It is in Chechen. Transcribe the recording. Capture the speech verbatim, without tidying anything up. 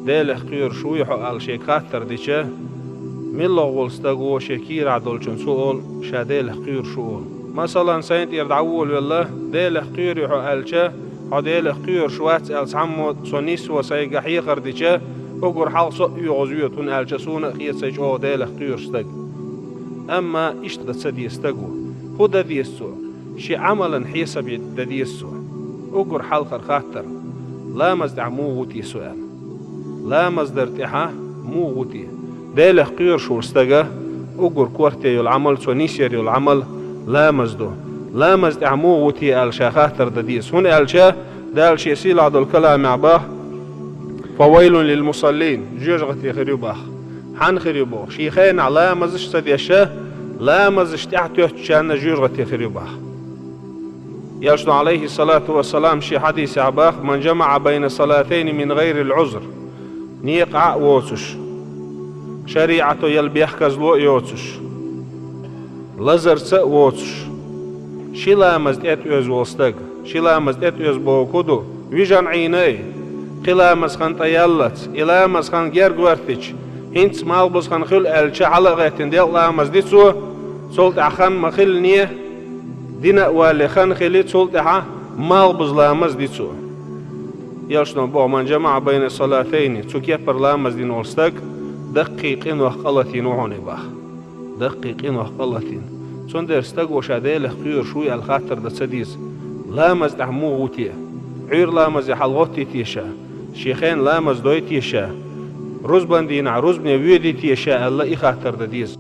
Делах кхоьруш вуй хьо аьлла шега хаттар дича, миллагӀа волу стаг ву шен кийрахь долчунна цо олу ша Делах кхоьруш ву олу. Масалан, сайн тӀера дӀаволавелла, Делах кхоьруй хьо аьлча, хьо Делах кхоьруш вац аьлла цхьаммо со нисво сайга хьехар дича, уггар хьалха со а оьгӀаз йоьду, хӀунда аьлча суна а хета сайн чӀогӀа Делах кхоьруш стаг. Амма иштта дан ца деза стаг ву. ХӀун дан деза цо? Шен Ӏамалан хьесап дан деза цо. Уггар хьалхара хаттар: ламаз тӀехь муха ву те со аьлла? Ламаз дар тӀехьа муха ву те? Делах кхоьруш волу стага уггар корта йолу Ӏамал, цо нисъяр йолу Ӏамал ламаз ду. Ламаз тӀехь муха ву те аьлла ша хаттар дан деза. ХӀунда аьлча Дала шен сийлахь долу каламехь баха: «Фавайлун лил мусаллин», жоьжахати хир ю баха. Хьанна хир ю боху? Шен хенахь ламазаш ца деш, ламазаш тӀехь тоьттучарна жоьжахати хир ю баха. Элчано, алейхиссалату вассалам, шен хьадисехь баха: «Ман жамаӀа байна салатайни мин гайрил Ӏузр». Некъахь а воцуш, шариӀато ял бехказло а йоцуш, лазарца а воцуш, ши ламаз тӀетӀоьзна волу стаг, ши ламаз тӀетӀоьзна бохург хӀун ду? Вижина Ӏийна, кхин ламаз хан тӀеяллалц, и ламаз хан герга гӀоьртича, хӀинца малхбуза хан хуьлу аьлча, хьала а гӀеттина, делкъа ламаз ди цо, цул тӀаьхьа хан ма хиллине, дина а валле хан хили, цул тӀаьхьа малхбуза ламаз ди цо. Элчано боху: «Ман жамаӀа байна салатайни», цу кепара ламаз дина волу стаг даккхий къинойх къа латийна ву хьуна баха. Даккхий къинойх къа латийна. Цундела стаго ша Делах кхоьруш вуй аьлла хаттар дан ца деза. Ламаз тӀехь муха ву те? Ӏуьйра ламазе хьалагӀоттий те ша? Шен хенахь ламаз дой те ша? Рузбан дийнахь рузбане воьдий те ша аьлла, и хаттар дан деза.